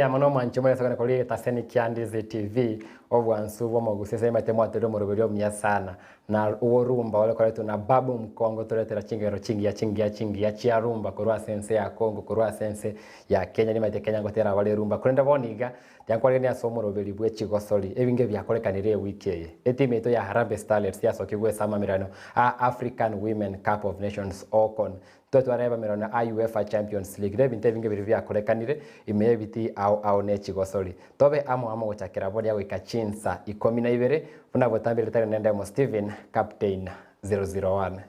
Mbuya mono omwanchi omorese kone koria egetaseni kia Ndizi TV, obwansu bw'omogusi ase emete mwaterire omoroberi omuya sana na orumba ore koretwa na Babu Mkongo toretera chingero chingiya chingiya chingiya chia rumba korwa ase ense ya Congo korwa ase ense ya Kenya nimanyete Kenya ngotera bare rumba korende bono iga tiankwarigania ase omoroberi bwe chigosori ebinge biakorekanire ewiki eye etimu yaito ya Harambee Starlets yasokigwe ase amamererano a African Women Cup of Nations AWCON Ntwe twareba emerano a UEFA Champions League na ebinto ebinge biria biakorekanire ime y'ebitii ao ao ne chigosori. Tobe amo amo gochakera boria goika chinsa ikomi na ibere, buna botambe ritari nendemo Stephen, Captain 001.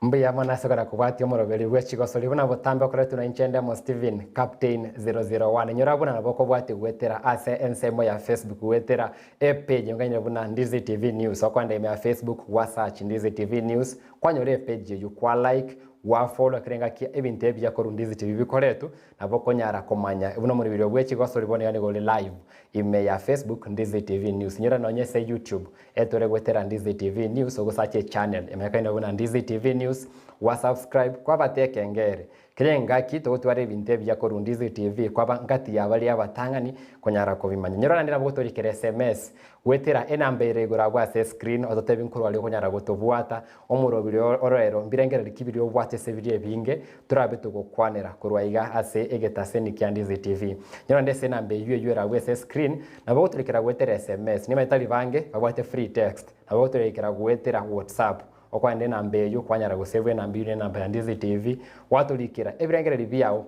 Mbuya mono ase okona kobwatia omoroberi bwe chigosori buna botambe okoretwe na inche Ndemo Stephen, Captain 001. Inyora buna nabo okobwatia goetera ase ensemo ya Facebook goetera epage enganyire buna Ndizi TV News. Okoenda ime ya Facebook gwa search Ndizi TV News kwanyora epage eywo kwa like Gwafolwa kera engaki ebinto ebiya korwa Ndizi TV bikoretwe, nabo okonyara komanya buna omoribiri bwe chigosori bono iga nigo ore live ime ya Facebook Ndizi TV News. Inyora nonye ase YouTube etore goetera Ndizi TV News ogosacha echannel emanyekaine buna Ndizi TV News, gwa subscribe kwabata ekengere. Kera engaki togotwara ebinto ebiya korwa Ndizi TV kwaba ngati ya baria abatang'ani konyara kobimanya. Inyora naende nabo gotorikera SMS goetera enamba ere igoro abwo ase escreen ototebi nkorwa aria okonyara gotobwata Omorobiri oroero mbirengererio ki biria obwate ase biria ebinge torabe togokwanera korwa iga ase egetaseni kia Ndizi TV. Nyora nde ase enamba eyio eyio eragwe ase escreen, nabo ogotorekera goetera sms, nimanyete tari bange babwate free text, nabo ogotorekera goetera WhatsApp, okoenda enamba eyio kwanyara gosave enamba eyio ne enamba ya Ndizi TV, gwatorikera ebirengererio biao.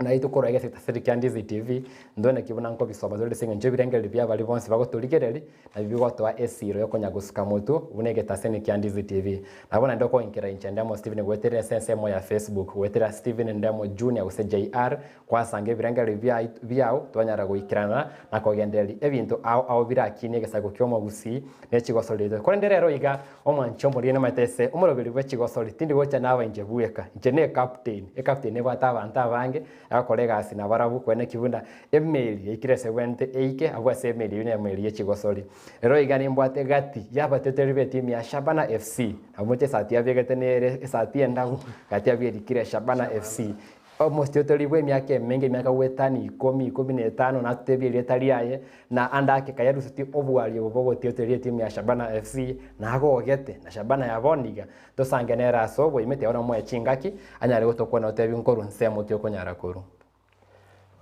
Naintwe korwa egesataseri kia Ndizi TV, ntwe naki buna nkobisoma tore ase eng'encho ebirengererio bia baria bonsi bagotorigereria, nabio bigotoa esiiro yokonya gosuka motwe buna egetaseni kia Ndizi TV. Nabo naende okoinkera inche Ndemo Stephen goetera ase ensemo ya Facebook, goetera Stephen Ndemo Junior gose JR, kwasanga ebirengererio biait biao twanyara goikerana na kogendereria ebinto ao ao birakinie egesaku ki'omogusii ne chigosori eto. Korende rero iga, Omwanchi omoria namaete ase omoroberi bwe chigosori, tindi gocha naba inche bweka, inche ne ecaptain, ecaptain ebwate abanto abange, agakora egasi nabarabwo korende naki buna emeri yaikire ase ebwenerete eike abwo ase emeri eyio nemeri ye chigosori. Rero iga nimbwate gati y'abateteri b'etimu ya Shabana FC, nabo moche esati abegete nere esati endabu, gati abwo erikire Shabana FC. Omositiotori bw'emiaka emenge, emiaka goetania ikomi, ikomi na etano, natotebie erieta riaye, na ande ake kayarusetie obwari obo bw'ogotiotoria etimu ya Shabana FC, na agogete, na Shabana ya bono iga, tosange nere ase oboime, tiga bono moe chingaki, anyare gotokwana otebi nkorwa nsemo ki okonyara korwa.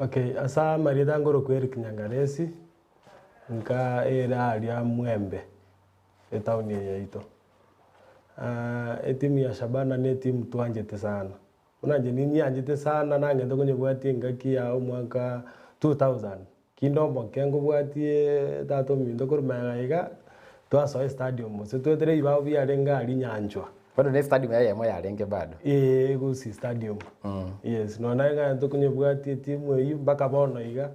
Okay, ase amarieta nkorokwa Eric Nyangaresi, nka ere aria Mwembe, etown eye yaito. Etimu ya Shabana ne etimu twanchete sana. Buna inche ninyianchete sana nang'ete konyebwatia engaki ya omwaka 2000, kinde omoke nkobwatie tata ominto korwa magega iga, twasoa estadium gose toetere ebibao biarenge aria nyanchwa. Bado ne estadium eyemo yarenge bado? Eeh Gusii stadium, yes nonya naye ng'anyete konyebwatia etimu eywo mpaka bono iga,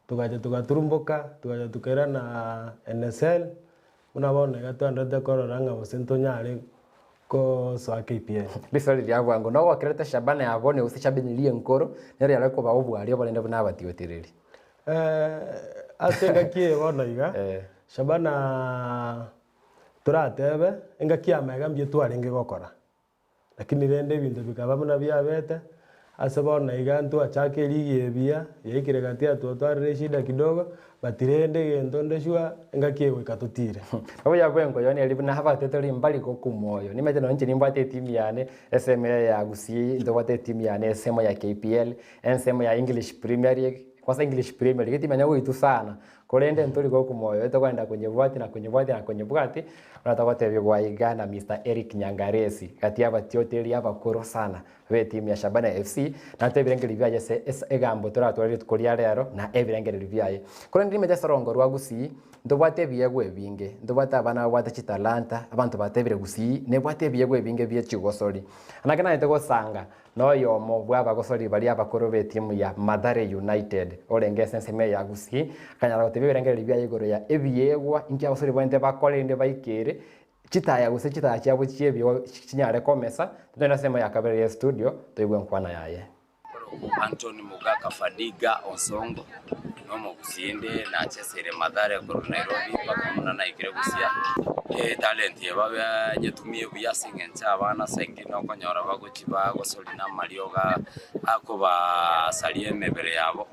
togacha togaturumboka, togacha tokairana NSL, Buna bono iga twenderete korora ng'a gose ntonyare gosoa KPL. Risori ria bwango, Nogokerete Shabana ya bono gose Shabeni ri'enkoro, nero yare kobaa obwari oborende buna abatiotereri. Ase engaki eye bono iga, Shabana toratebe, engaki ya magega mbuya twarenge gokora. Lakini rende ebinto bikaba buna biabete, ase bono iga ntwachaka eligi eye buya, yaikire gati yatwatwarire eshida kidogo, but rende egento nde sure, engaki egoika totire. Obuya bw'engoyo neri buna abateteri mbari gokuma oyo. Nimanyete nonye inche nimbwate etimu yane, esemo eye ya Gusii, ntobwate etimu yane esemo ya KPL, ensemo ya English Premier League, kwanza English Premier League timanya goitwa sana, Korende ntori gokuma oyo tokogenda konyebwatia na konyebwatia na konyebwatia, buna togotebigwa iga na Mister Eric Nyangaresi, gati y'abatioteri abakoro sana b'etimu ya Shabana FC, natwe ebirengererio biaye ase ase egambo toratware rituko ria rero na ebirengererio biaye. Korende nimanyete ase orongo rwa Gusii, ntobwate ebiegwa ebinge, ntobwate abana babwate chitalanta, abanto batebire Gusii nebwate ebiegwa ebinge bie chigosori. Naki nanyete gosanga Noyomo bw'abagosori baria abakoro b'etimu ya Mathare United orenge ase ensemo eye ya Gusii, akanyara goteba. gotebia ebirengererio biaye igoro ya ebiegwa inki abasore bwente bakore rinde baikere chitaya gose chitaya chiabo chi'ebiegwa chinyare komesa. Togende ase emo ya kabere ye studio toigwe enkwana yaye. Korokwa Antony Mogaka Fadiga Onsongo, nomogusii inde nacheseire Mathare korwa Nairobi mpaka buna naikire Busia. Etalent eye banyetumie buya ase eng'encho abana ase engaki nokonyora bagochia bagosoria namariogo akobasaria emebere yabo.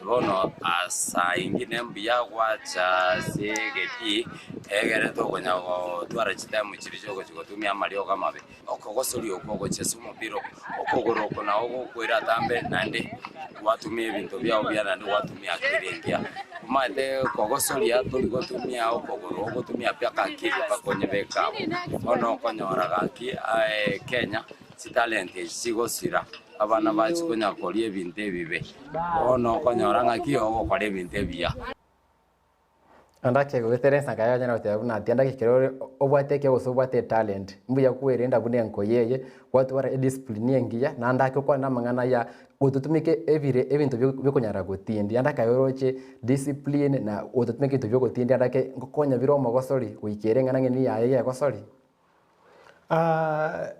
Bono asa ingine mbuya gwacha ase egetii, egere tokonya gotwara chitime chiria chiogochia gotumia amariogo amabe. Okogosoria okwo gochia ase omopira oko, okogoro oko nabo gokoira atambe naende gwatumia ebinto biao buya naende gwatumia akili engiya. Omanyete kogosoria tori gotumia okogoro, ogotumia mpaka akili mpaka onyebeke abwo. Bono okonyora gaki aye Kenya, chitalent echi chigosira. Abana bachia konya koria ebinto ebibe, bono okonyora ng'aki ogokora ebinto ebiya. Naende akegoetera ensanka yaye onyare goteba buna ati, Ekero ore obwate ekiagera gose obwate etalent, mbuya kwerenda buna enkoyo eye, gwatwara ediscipline engiya, naende ake okwane amang'ana ya gototumeka ebire ebinto biokonyara gotindia, naende akaye oroche discipline na gototumeka ebinto biogotindia naende ake ngokonya bire omogosori goika ere eng'ana ng'eni yaye yegosori.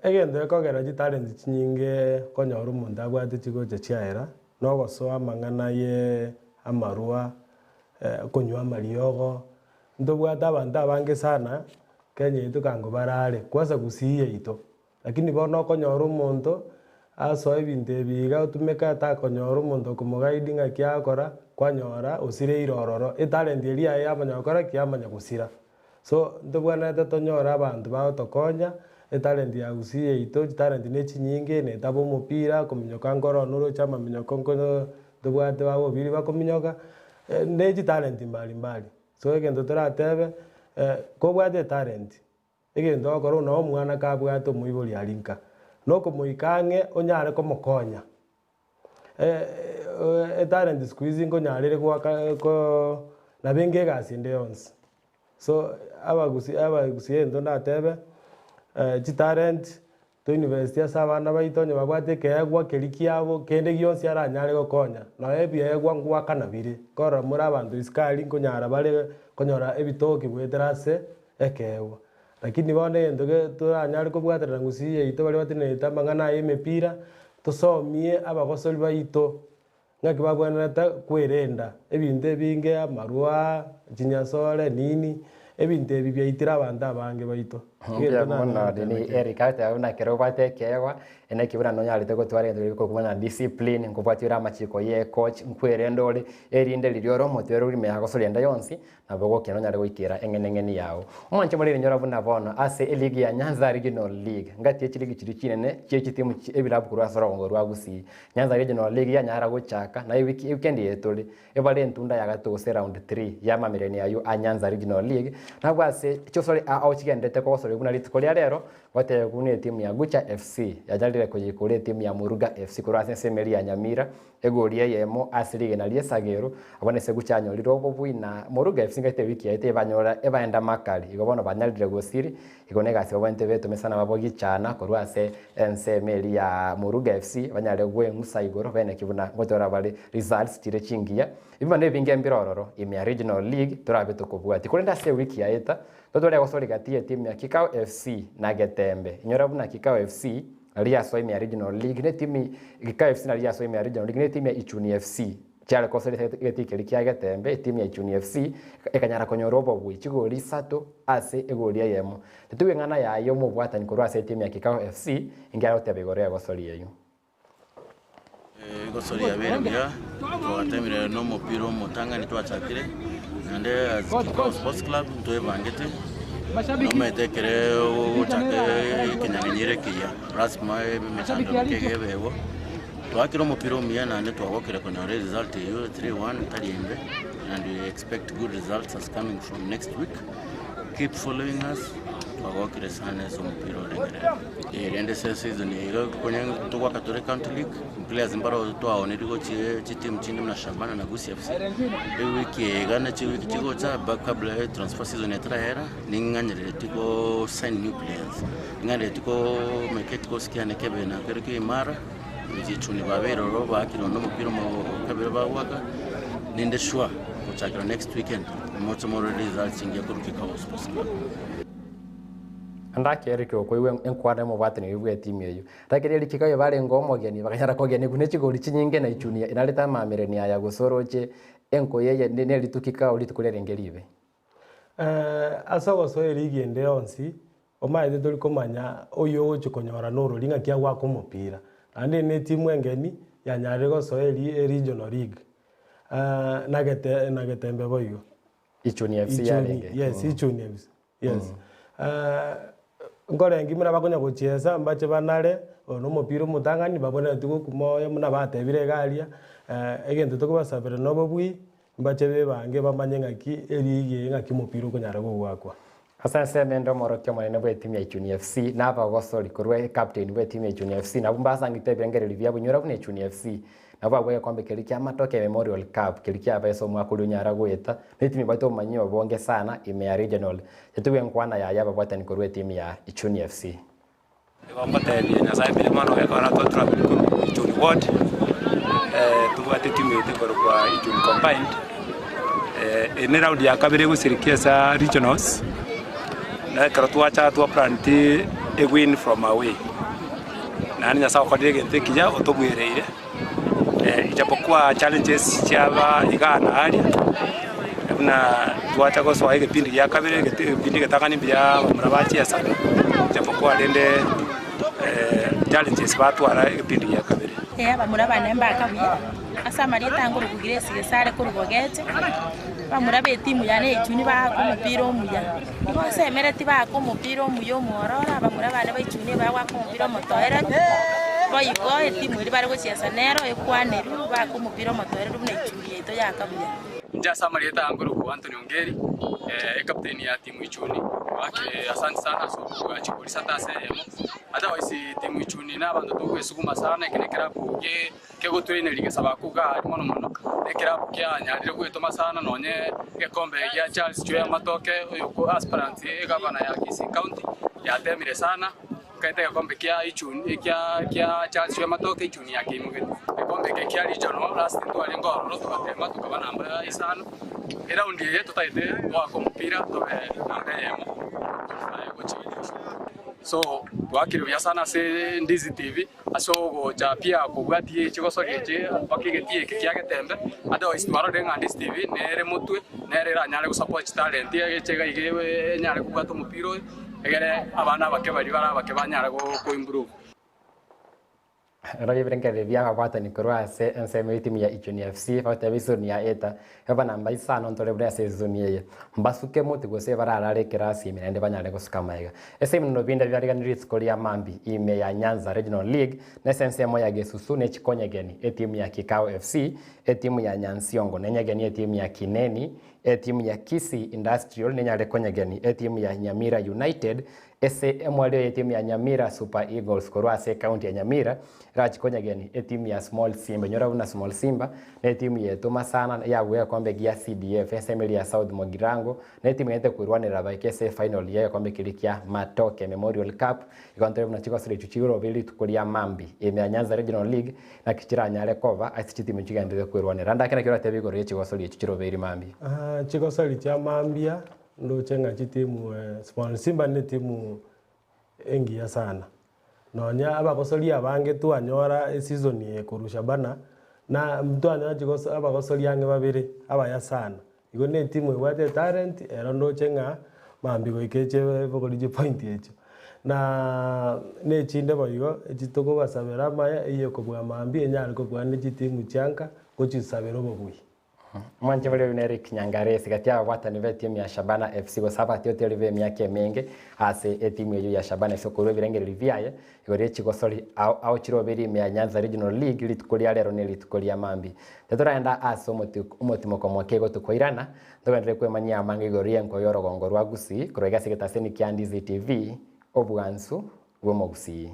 Egento gekogera chitalent chinyinge konyora omonto abwate chigocha chiaera, na ogosoa amang'ana ye amarwa, okonywa amariogo, ntobwate abanto abange sana Kenya yaito kango bare are, kwanza gusii yaito. Lakini bono okonyora omonto asoe ebinto ebi iga otumeka takonyora omonto okomoguide ng'aki agokora, kwanyora osireire ororo, etalent eria yaye yamanya gokora ki? Yamanya gosira. So, ntobwenerete tonyore abanto bagotokonya, etalent ya gusii yaito, chitalent ne chinyinge, netaba omopira, kominyoka nkoro one oroche amaminyoko nkono ntobwate babobiri bakominyoka, ne chitalent mbali mbali. So egento toratebe, kobwate etalent, egento ogokora buna omwana kabwate omoibori aria nka, nokomoika ang'e onyare komokonya. Etalent siku hizi nkonyarire goaka koo nabo enga egasi ende yonsi. So abagusi abagusi egento ndatebe, chitalent toinvest ase abana baito onye babwate ekeegwa keria kiabo kende gionsi aranyare gokonya, nonye ebiegwa ngoakana bire, korora more abanto isiko aria nkonyara bare konyora ebitoki goetera ase ekeegwa. Lakini bono egento ge toranyare kobwaterana gusii yaito baria batenerete amang'ana aya emepira, tosomie abagosori baito ng'aki babwenerete kwerenda ebinto ebinge amarwa, chinyasore nini, ebinto ebi biaitire abanto abange baito. Mbuya mono Dini Eric agateba buna ekero obwate ekeegwa, enaki buna nonyarete gotwara egento keria gekorokwa buna discipline, nkobwatia ore amachiko ye ecoach, nkwerenda ore, erinde riria ore omotwere ore ime yagosoria ende yonsi, Nabo ogokina nonyare goikera eng'eneng'eni yao. Omwanche more rinyora buna bono ase eligi ya Nyanza Regional League, ngati ye chiligi chiria chinene chie chitimu chie ebilabu korwa ase orogongo rwa Gusii. Nyanza Regional League yanyara gochaka na ewiki ewikendi eye tore, ebare entunda ya gatato gose round 3 ya amamererania ayio a Nyanza Regional League, nabwo ase chiosori ao chigenderete kogosoria buna rituko ria rero, gotebia buna etimu ya Gucha FC yanyarire koyeikora etimu ya Muruga FC korwa ase ensemo eria ya Nyamira Egori eyemo ase rigena ri'esagero, abwo nese guchanyorire obobui na moruga ebisinga ewiki yaito ebanyora ebaenda makari, igo bono banyarire gosiri, igo negasi babwenerete betome sana babo gichana korwa ase ensemo eria ya Moruga FC banyare gweng'usa igoro beneki buna ngotora bare results chire chingiya. Ebimo nebinge mbire ororo ime ya Regional League torabe tokobwatia. Korende ase ewiki yaeta totware gosori gati yetimu ya Kikao FC na Getembe. Inyora buna Kikao FC Riasoa ime ya Regional League ne timu Gikao FC na riasoa ime ya Regional League ne timu ya Ichuni FC chiare kosoria egetii keria kia Getembe, etimu ya Ichuni FC ekanyara konyora obobui chigori isato ase egori eyemo. Titoigwe eng'ana yaye omobwatani korwa ase etimu ya Kikao FC inki aragoteba igoro y'egosoria eyio. Egosori yabeire buya, twatemire na omopira omotang'ani twachakire, naende as Kikao Sports Club ntwebangete, nomanyete ekere ogochaka ekenyang'anyiro ekiya lasima emechando mike iga ebegwa. Twakire omopira omuya naende twagokire konyora eresult eywo 3-1 tari embe and we expect good results as coming from next week. Keep following us, twagokire sana ase omopira orenge rero. Rende ase eseason eye iga konya togwaka tore county league, players mbaro twaoneiri gochia chiteam chinde buna Shabana na Gusii FC, ewiki eye iga na chiwiki chigocha ba kabla ya transfer season etarahera, ning'anyerereti go sign new players, ning'anyerereti koo make ekikosi kiane kebe na kere kia imara, chichuni babeire ororo baakire onde omopira omo kabere bagwaka, ninde sure. Gochakera next weekend moche morore results chingiya korwa Kikao Sports Club. Ande Eric okoigwa enkwana y'omobwatani oyio bw'etimu eyio. Rakeri Eric iga oyo barenge omogeni, bakanyara kogenigwa ne chigori chinyinge na ichuni inarete amamererania aya gose oroche enkoyo eye nerituko ikao rituko riarenge ribe. Ase ogosoa erigi ende yonsi, omanyete tori komanya oyio ogochia konyora norori ng'aki agoaka omopira. Naende eye ne etimu engeni yanyarire gosoa eri eregional league nagete nagetembe boigo. Ichuni FC Ichuni, yarenge. yes, Ichuni FC, yes. Nkorengi buna bakonya gochiesa mbache banare, oyo na omopira omotang'ani babwenereti gokuma oyo buna batebire iga aria, egento tokobasabera na obobui, mbache bebange bamanye ng'aki erigi eye ng'aki omopira okonyara gogoakwa. Ase ensemo ende omorokia omonene bw'etimu ya Ichuni FC na abagosori korwa ecaptain bw'etimu ya Ichuni FC nabwo mbasangete ebirengererio biabo nyora buna Ichuni FC nabwo abwo egekombe keria kia Matoke Memorial Cup keria kiabaisa omwaka oria onyara goeta na etimu ebwate obomanyi obonge sana ime ya regional yatugwa enkwana yaye ababwatani korwa etimu ya Ichuni FC. Nigo ngotebia Nyasae mbuya mono gekogera twatravel korwa Ichuni ward, tobwate etimu yaito ekorokwa Ichuni combined, eye ne round ya kabere egosirikia ase regionals, na ekero twacha twaplaneti a win from away. Naende Nyasae okorire egento ekiya otobwereire, ijapokuwa challenges chiaba igaa na aria, buna twacha gosoa egepindi gia kabere egepindi egetang'ani mbuya abamura bachiesa, ijapokuwa rende challenges batwara egepindi gia kabere. Ee, abamura bane mbakabuya ase amarieta angoruku Grace Gesare korwa Bogeche, abamura b'etimu yane ya Ichuni baaka omopira omuya. Igo nsemereti baaka omopira omuya omwororo, abamura bane ba Ichuni ebagoaka omopira omotoereru, boigo etimu eria bare gochiesa nero ekwanerwe baake omopira omotoereru buna Ichuni yaito yakabuya. Inche ase amarieta angoruku Anthony Ongeri, ecaptain ya timu Ichuni, goakire asante sana ase okobua chigori isato ase eyemo. Otherwise timu Ichuni na abanto togwesuguma sana, eke nekerabu ge kegotoineria gesaba kobua aria mono mono, nekerabu kianyarire gwetoma sana nonye egekombe gia Charles Chweya Matoke oyo ko aspirant egavana ya Kisii County yatemire sana, nkaete egekombe kia Ichuni kia kia Charles Chweya Matoke Ichuni yakeimogete. Egekombe eke kia regional last ntwarenge ororo togatema tokaba namba isano, eraundi eye totagete goaka omopira tobe namba eyemo tofae gochia So twakire buya sana ase Ndizi TV. Ase ogocha pia kobwatia chigosoria echi mpaka egetii eke kia Getembe, otherwise twarorire ng'a Ndizi TV nere motwe, nere eranyare gosupport chitalent eche iga iga enyare kobwata omopira oyo, egere abana abake baria bare abake banyare go improve. Rora ebirengererio bi'ababwatani korwa ase ensemo y'etimu ya Ichuni FC bagoteba esizoni ya eta eba namba isano ntore buna ase esizoni eye. Mbasuke motwe gose bararare ekerasi ime naende banyare gosuka amaiga. Ase ebinuno binde biariganirie rituko ria mambia ime ya Nyanza Regional League nase ensemo ya Gesusu ne Chikonyegeni etimu ya Kikao FC, etimu ya Nyansiongo nenyegeni etimu ya Kineni, etimu ya Kisii Industrial nenyare konyegeni etimu ya Nyamira United Ase emwario y'etimu ya Nyamira Super Eagles korwa ase ekaunti ya Nyamira erachi konyegeni etimu ya Small Simba. Inyora buna Small Simba netimu yetoma sana yabua egekombe gia CDF ensemo eria ya South Mogirango netimu egente kwerwanerera baike ase efinal yegekombe keria kia Matoke Memorial Cup. Igo ntobe buna chigosera echio chirobe rituko ria mambia ime ya Nyanza Regional League naki chiranyare koba ase chitimu chigenderete kwerwanerera. Ande ake naki oratebe igoro yechigosori echio chirobeiri mambia. Chigosori chia mambia Ndoche ng'a chitimu Small Simba netimu engiya sana. Nonya abagosoria abange twanyora eseason eye korwa Shabana, na ntwanyora chigoso abagosoria ang'e babere abaya sana. Igo na etimu ebwate etalent ero ndoche ng'a mambia goika eche ebogori chipoint echio. Na na echinde boigo echi tokobasabera amaya eye ekobua mambia enyare kobua ne chitimu chia nka gochisabera obobui. Mwanche baria buna Eric Nyangaresi gati y'ababwatani b'etimu ya Shabana FC gose abatioteri b'emiaka emenge ase etimu eyio ya Shabana FC okorua ebirengererio biaye igoro ye chigosori ao ao chirobeiri ime ya Nyanza Regional League rituko ria rero ne rituko ria mambia. Titoragenda ase omotimoko moke igo tokoirana togenderere kwemanyia amange igoro y'enko y'orogongo rwa Gusii korwa iga ase egetaseni kia Ndizi TV obwansu bw'omogusii.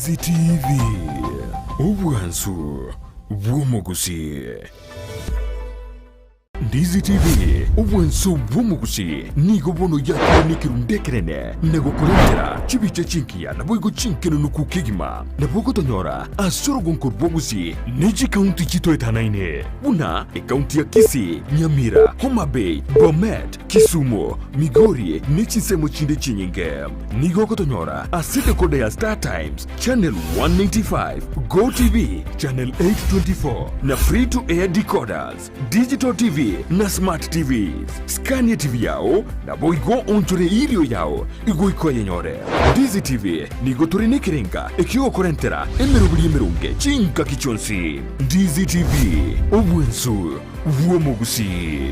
Ndizi TV, obwansu bw'omogusii. Ndizi TV, obwansu bw'omogusii nigo bono yakire nekerundu ekenene na gokorentera chibicha chingiya naboigo chinkenunuku kegima. Nabo ogotonyora ase orogonko rw'ogusii ne chikaunti chitoetanaine buna ekaunti ya Kisii, Nyamira, Homa Bay, Bomet, Kisumu, Migori ne chinsemo chinde chinyinge. Nigo ogotonyora ase decoder ya Star Times, Channel 195, Go TV, Channel 824 na Free to Air decoders, Digital TV na Smart TVs. Skania TV yao naboigo onchore erio yao igoika oyenyore. Ndizi TV nigo tore nekerenga ekiogokorentera emeroberi emeronge chingaki chionsi. Ndizi TV, obwensu bw'omogusii.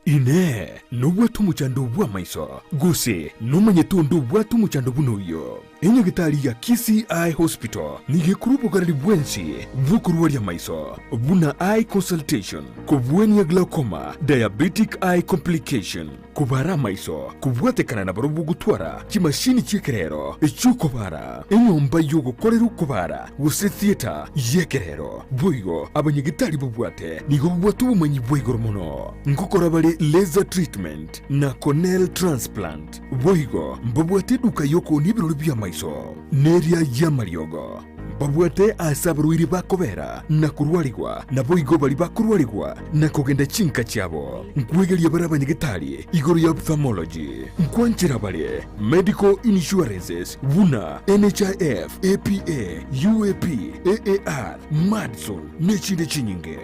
Inee! Nobwate omochando bw'amaiso, gose nomanyete onde obwate omochando buna oyio? Enyagitari ya Kisii Eye Hospital nigo ekorwa obogareri bwensi bw'okorwaria amaiso, buna eye consultation, kobwania glaucoma, diabetic eye complication, kobara amaiso, kobwatekana na barobwo gotwara chimashini chi'ekerero chi'okobara, enyomba y'ogokorera okobara gose theatre y'ekerero. Boigo abanyagitari babwate nigo babwate obomanyi bwa igoro mono ngokora bare laser treatment na corneal transplant. Boigo mbabwate eduka y'okoonia ebirori bi'amaiso, neria y'amariogo. Mbabwate aase abarwaire bakobera na korwarigwa, naboigo baria bakorwarigwa na kogenda chinka chiabo. Nkwegeria bare abanyagetari igoro ya ophthalmology. Nkwanchera bare medical insurances buna NHIF, APA, UAP, AAR, Madison, nechinde chinyinge.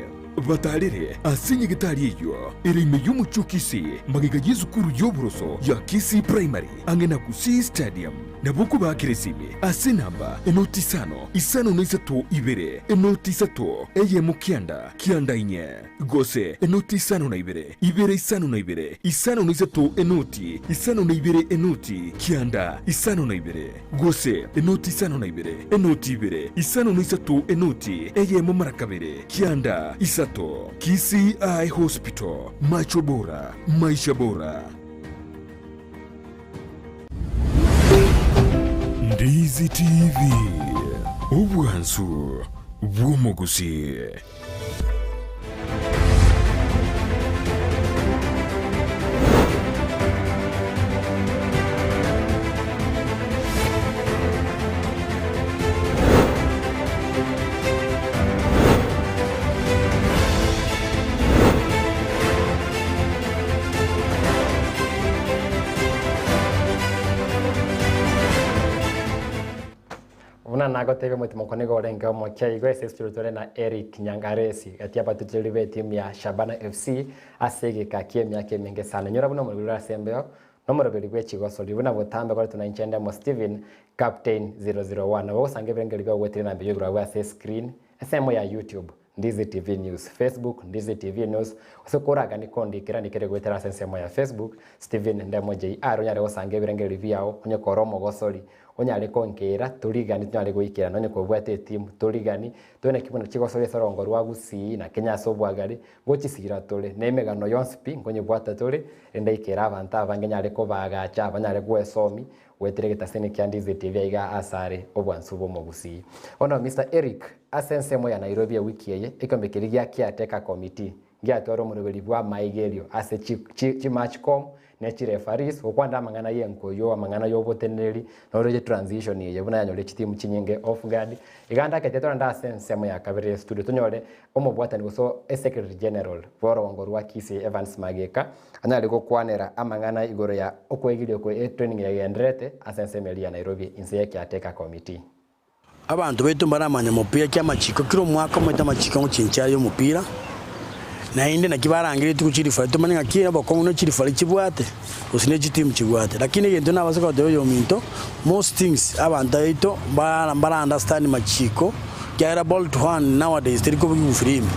Batarere ase nyagetari eyio ere ime y'omochie o Kisii, magega y'esukuru y'oboroso ya Kisii Primary, ang'e na Gusii Stadium. Nabo okobaakera esimi ase enamba enoti isano, isano na isato ibere, enoti isato, eyemo kianda, kianda inye, gose enoti isano na ibere, ibere isano na ibere, isano na isato enoti, isano na ibere enoti, kianda, isano na ibere. Gose enoti isano na ibere, enoti ibere, isano na isato enoti eyemo mara kabere, kianda isato. Kisii Eye Hospital, macho bora, maisha bora. Ndizi TV, obwansu bw'omogusii. Buna nagotebia omotimoko nigo orenge omokia igo ase esituri tore na Eric Nyangaresi gati y'abatuchereri b'etimu ya Shabana FC ase egeka ki'emiaka emenge sana. Inyora buna omorweri ore ase embeo nomoroberi bw'echigosori buna botambe koretwe na inche Ndemo Steven Captain 001. Nabo ogosanga ebirengererio biao goetera enamba eyio igoro abwo ase escreen ensemo ya YouTube Ndizi TV News, Facebook Ndizi TV News, gose koragani kondikera ndikere goetera ase ensemo ya Facebook Steven Ndemo JR onyare gosanga ebirengererio biao onye kore omogosori onyare konkeera torigani tonyare goikerana onye kobwate etimu torigani tore naki buna chigosori ase orongo rwa Gusii na Kenya ase obwagare ngochisira tore na emegano yonsi pi nkonyebwata tore rende aikere abanto abange nyare kobaagacha banyare gwesomi Goetera egetaseni kia Ndizi TV aiga asare obwansu bw'omogusii. Bono Mister Eric, ase ensemo ya Nairobi ewiki eye, ekiombe keria gia Caretaker Committee ngiatware omoroberi bw'amaigerio ase chi chi chimatchcom ne chireferees gokwanera amang'ana y'enkoyo, amang'ana y'oboteneneri noroche transition eye buna yanyorire chitimu chinyinge off guard. Iga ndakete torende ase ensemo ya kabere y'estudio tonyore omobwatani gose esecretary general bw'orongo rwa Kisii Evans Mageka Anyare gokwanera amang'ana igoro ya okwegiria okwe etraining yagendererete ase ensemo eria ya Nairobi inse ye caretaker committee. Abanto baito mbaramanye omopira ki amachiko, kera omwaka omanyete amachiko ngochinchia aye omopira, naende naki barangeretie gochia chirifari tomanye ng'aki obokong'u ne chirifari chibwate gose ne chitimu chibwate. Lakini egento nabase gotebia oyominto, most things abanto baito mbara mbara understand machiko, Ekiagera ball to hand nowadays teri kobugia firimbi,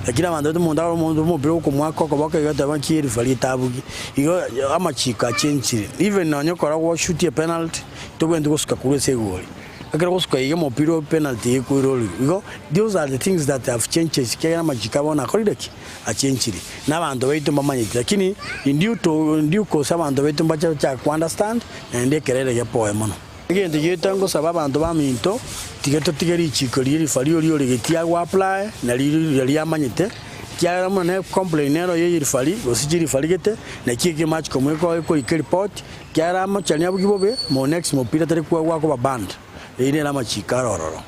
lakini abanto baito omonto akore omonto omopira okomoaka okoboko iga oteba nki erifari etabugi. Igo amachiko achenchire, even nonye ekero gwashutia epenalty, tobwenereti gosuka korwa ase egori, ekero ogosuka iga omopira o penalty ekoirorigwa. Igo those are the things that have changes ekiagera amachiko abo bono akorire ki? Achenchire. Na abanto baito mbamanyeti lakini in due to in due course abanto baito mbache gochaka ko understand naende ekerere gepoe mono. Egento giaito ngosaba abanto baminto, tiga totige richiko rie rifari oria origetie ago apply, na riria riamanyete, ekiagera buna ne complain nero ye rifari, gose chirifari gete, naki ekio match com ekorika eripoti, ekiagera amochani abugia bobe, mo next mopira tari gwakoba banned. Eyio nere amachiko are ororo.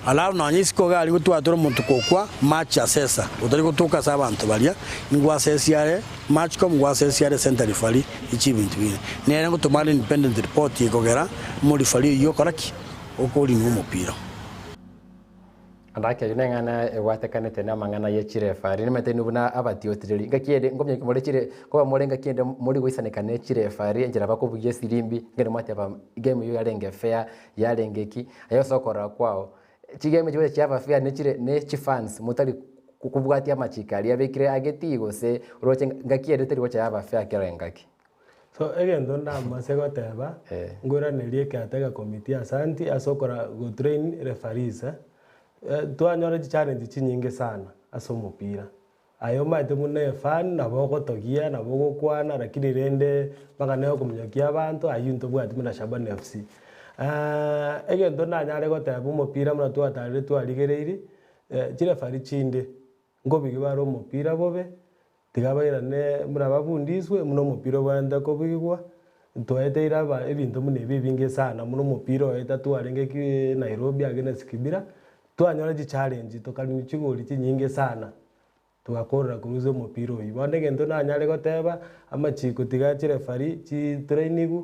Alafu nonya isiko iga aria gotwatora omonto kokwa match asesa, otari gotoka ase abanto baria, ngwasesia are match com ngwasesia are center referee echi ebinto binde. Nere ngotoma are independent report ekogera omorefari oyio okora ki? Okorinwa omopira. Andake eyio neng'ana ebwatekanete namang'ana ye chirefari. Nimanyete inwe buna abatiotireri, ngaki ende nkomanya more chire nkoba more ngaki ende mori goisaneka ne chirefari enchera bakobugia esirimbi, ekero mwateba game eyio yarenge fair, yarenge ki, aye ase okorora kwao, chigame echi gocha chiaba fair ne chire ne chifans motari kobwatia amachiko aria abekire agetii gose oroche ngaki ende teri gocha yaba fair kera engaki. So egento ndamase goteba, ngoiranerie ekeatega committee asanti ase okora gotrain referees eh, twanyora chichallenge chinyinge sana ase omopira. Aye omanyete buna efan nabo ogotogia nabo ogokwana lakini rende mpaka nere okominyokia abanto aywo ntobwati buna Shabana FC. Egento nanyare goteba omopira buna twatarire twarigereirie, chirefari chinde nkobigia bare omopira bobe, tiga bairane buna babundiswe buna omopira obwenerete kobigwa, twaeteire aba ebinto buna ebi ebinge sana buna omopira oeta twarenge ki Nairobi against Kibra, twanyora chichallenge tokarwa chigori chinyinge sana, togakorera korusia omopira oywo. Bono egento nanyare goteba, amachiko tiga chireferee chitrainigwe,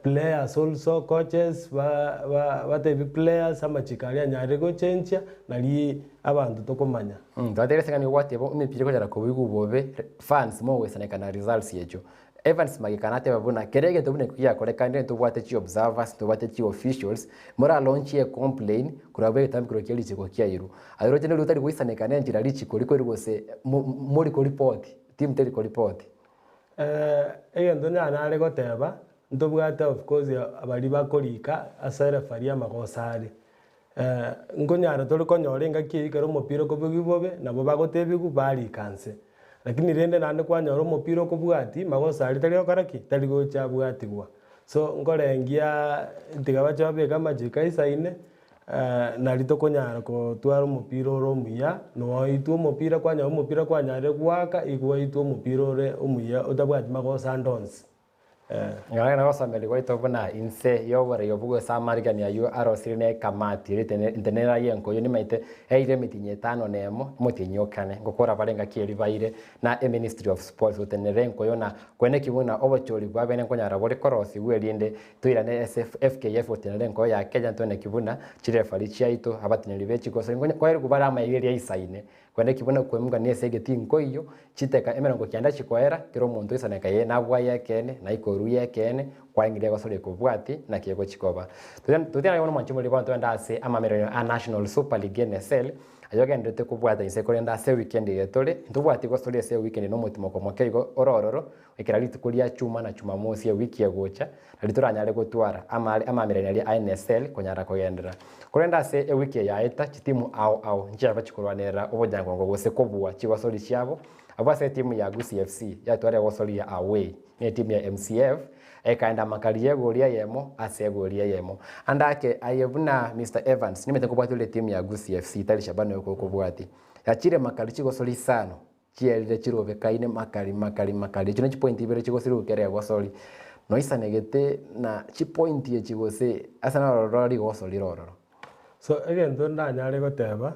players also, coaches ba ba batebi players amachiko aria anyarire gochenchia, nari abanto tokomanya. Twatebire ase ng'a gwateba emepira ekonyara koigwa bobe, fans mogoisaneka na results echio. Evans Mageka nateba buna kera egento buna ekio giakorekanire ntobwate chi observers, ntobwate chi officials, mora launch e complain korwa abwo egetambekero kia richiko kiairwe. Aye oroche nori otari goisaneka na enchera richiko rikoirwa gose mo mori koripoti, team teri koripoti. Egento nanyare goteba, ntobwate of course baria bakorika ase referee amagoso are. Nkonyara tore konyora engaki eyio ekero omopira okobugigwa bobe, nabo bagotebigwa barika nse. Lakini rende naende kwanyora omopira okobwatia, magoso aria tari gokora ki? Tari gocha abwatigwa. So nkorengia tiga bache babeke amachiko aisaine, nari tokonyara kotwara omopira ore omuya, noitwe omopira kwanyora omopira kwanyarire goaka, igo oitwe omopira ore omuya otabwati magoso ande onsi. Ng'ana nagosomeria gwaito buna inse y'oborei obwo gose amarigani ayio arosirie ne ekamati eria intenenera y'enkoyo nimaete eire emitinyi etano na emo, omotienyi o kane, ngokora bare engaki eria baire na eministry of sports gotenenera enkoyo na koeneki buna obochori bwa bene nkonyara bore korosigwa erinde toirane ase FKF gotenenera enkoyo ya Kenya toeneki buna chirefari chiaito abateneneri be chikoso nkoerigwa bare amaiga eria aisaine Kweneki buna kwemugania ase egetii nkoiyo, chiteka emerongo kianda chikoera, kera omonto oisaneka eye nabwaye ekeene, na ikoru y'ekeene, kwarenge rigoso rikobwati, naki egochia koba. Totianage bono mwanche more bono togende ase amamerero a National Super League NSL, ayio agendererete kobwata inse korende ase ewikendi eye tore, ntobwati gosori ase ewikendi na omotimoko moke igo ore ororo, goikera rituko ria chuma na chumamosi ewiki egocha, nario toranyare gotwara amare amamerero aria a NSL konyara kogenderera. Korende ase ewiki eye yaeta, chitimu ao ao nchiaba chikorwanerera obonyangongo gose kobua chigosori chiabo, abwo ase etimu ya Gusii FC yatwara egosori ya away na etimu ya MCF ekaenda amakari y'egori eyemo ase egori eyemo. Ande ake aye buna Mister Evans nimanyete nkobwati ore etimu ya Gusii FC tari Shabana oyo okobwati. Yachire makari chigosori isano Chiarire chirobekaine makari makari makari, echio ne chipointi ibere chigosirigwa kera egosori. Noisanegete na chipointi echi gose ase naroro rigoso rire ororo. So egento ndanyare goteba,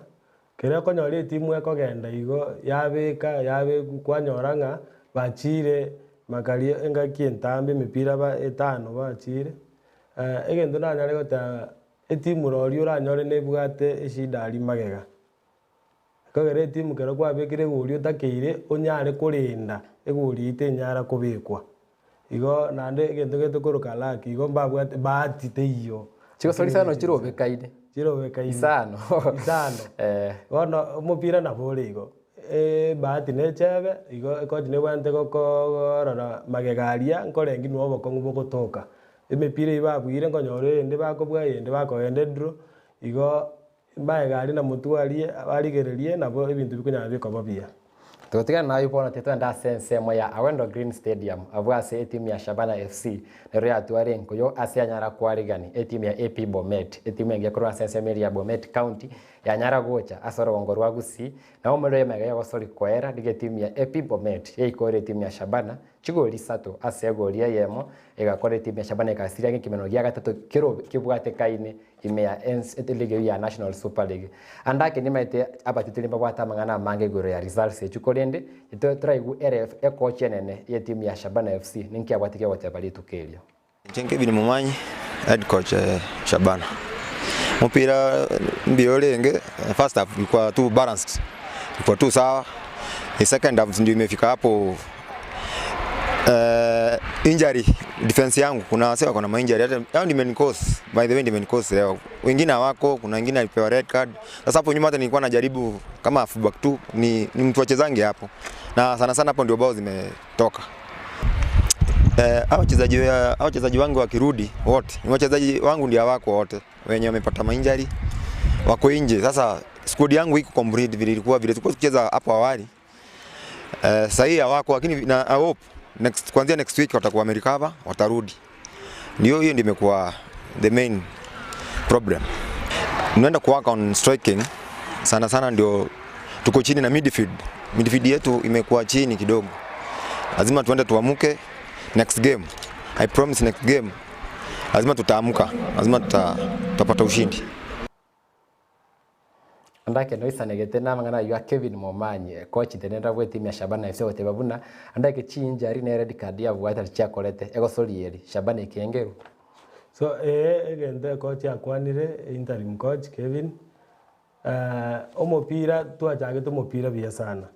kere okonyora etimu ekogenda igo yabeka yabekwa kwanyora ng'a bachire makari engaki entambe emepira ba etano bachire, egento nanyare goteba etimu roria oranyore nebwate eshida aria magega. Ekogera etimu kero kwabekire egori otakeire onyare korenda egori eyio tenyara kobekwa. Igo naende egento gete koroka luck igo mbabwate bahati teiyo. Chigosori isano chirobekaine. Chirobekaine. Isano. Isano. Eh. Bono omopira nabo ore igo, ebahati nechebe igo ekochi nebwenerete gokoorora magega aria nkorengi nwo obokong'u bogotoka. Emepira eyio babuire nkonyora eyende bakobua eyende bakogenda edraw, igo Magega aria na motwe aria barigererie, nabo ebinto bikonyara bikoba buya. Togotigana naye bono titogenda ase ensemo ya Awendo Green Stadium abwo ase etimu ya Shabana FC nero yatware enkoyo ase yanyara koarigani etimu ya AP Bomet etimu engiya korwa ase ensemo eria ya Bomet County yanyara gocha ase orogongo rwa Gusii na omorero emegega yogosori koera nigo etimu ya AP Bomet yaikore etimu ya Shabana chigori isato ase egori eyemo egakora etimu ya Shabana egasiria ng'ekemeno gia gatato kero kebwatekaine ime ya eligi eyio ya National Super League. Ande ake nimaete abatitiri mbabwate amang'ana amange igoro ya results echio korende titoraigwe ere ekochi enene y'etimu ya Shabana FC ninki abwate kiogoteba rituko erio. Inche Kevin Momanyi, head coach Shabana. Mopira mbuya orenge, first half ilikuwa tu balanced, ilikuwa tu sawa. Second half ndio imefika hapo injury defense yangu kuna wasee wako na mainjury hata hao ndio imenicause by the way ndio imenicause leo. Wengine hawako, kuna wengine alipewa red card. Sasa hapo nyuma hata nilikuwa najaribu kama half back tu ni, ni mtu achezange hapo. Na sana sana hapo ndio bao zimetoka. Hao wachezaji hao wachezaji wangu wakirudi wote, ni wachezaji wangu ndio hawako wote wenye wamepata mainjury wako nje. Sasa squad yangu iko complete vile ilikuwa vile tulikuwa tukicheza hapo awali. Sasa hii hawako, lakini na I hope next kuanzia next week watakuwa wamerecover, watarudi. Ndio hiyo ndio imekuwa the main problem. Tunaenda ku work on striking sana sana, ndio tuko chini na midfield. Midfield yetu imekuwa chini kidogo. Lazima tuende tuamuke next game. I promise next game lazima tutaamka, lazima tutapata ushindi. Andake noisanegete na amang'ana ayio a Kevin Momanyi, coach tenenera bwe etimu ya Shabana FC ogoteba buna andake chinjury ne red card yabwate ase chiakorete egosori eri Shabana ekengerwa. So ee egento ekochi akwanire interim coach Kevin, omopira twachagete omopira buya sana,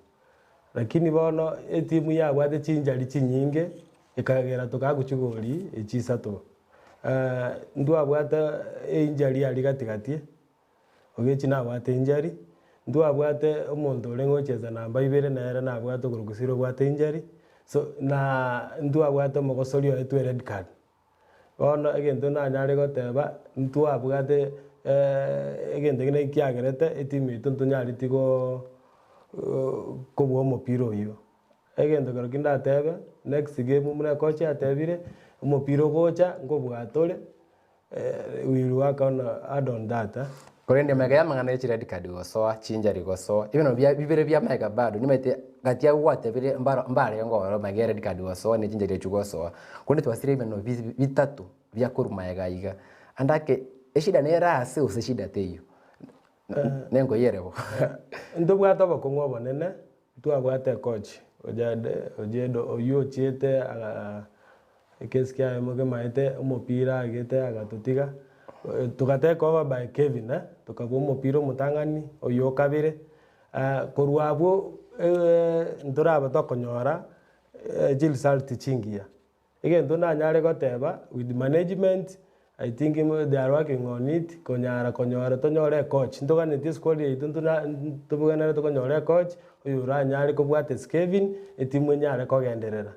lakini bono etimu yabwate chinjury chinyinge ekagera tokagochia chigori echi isato. Ntwabwate einjury aria gatigati, Ogechi nabwate injury, ntwabwate omonto orenge gocheza namba ibere nere nabwate okorokwa obwate injury, so na ntwabwate omogosori oetwe red card. Bono egento nanyare goteba, ntwabwate egento ekio naki kiagerete etimu yaito ntonyareti go kobua omopira oywo. Egento kero ki ndatebe, next game buna ekochi atebire, omopira ogocha nkobua tore, we will work on add on that. Korende magega y'amang'ana ye chired card gosoa, chinjury gosoa, ebinto bia bibere bia magega bado nimaete gati abwo gwatebire mbaro mbarenge ororo magega ya red card gosoa ne chinjury echio gosoa. Korende twasire ebinto bitato bia korwa magega iga. Ande ake eshida nere ase gose eshida teiyo? Nenkoyere bo. Ntobwate obokong'u obonene, ntwabwate ecoach ojade ojedo oywo ochiete ekesi kiaye mokemaete omopira agete agatotiga, toga take over by Kevin tokabua omopira omotang'ani oywo okabere, korwa abwo ntoraba tokonyora chiresult chingiya. Egento nanyare goteba with management, I think they are working on it, konyara konyora tonyore ecoach, ntoganetie esquad yaito ntona tobuganere tokonyora ecoach, oyo oranyare kobwata Kevin, etimu enyare kogenderera.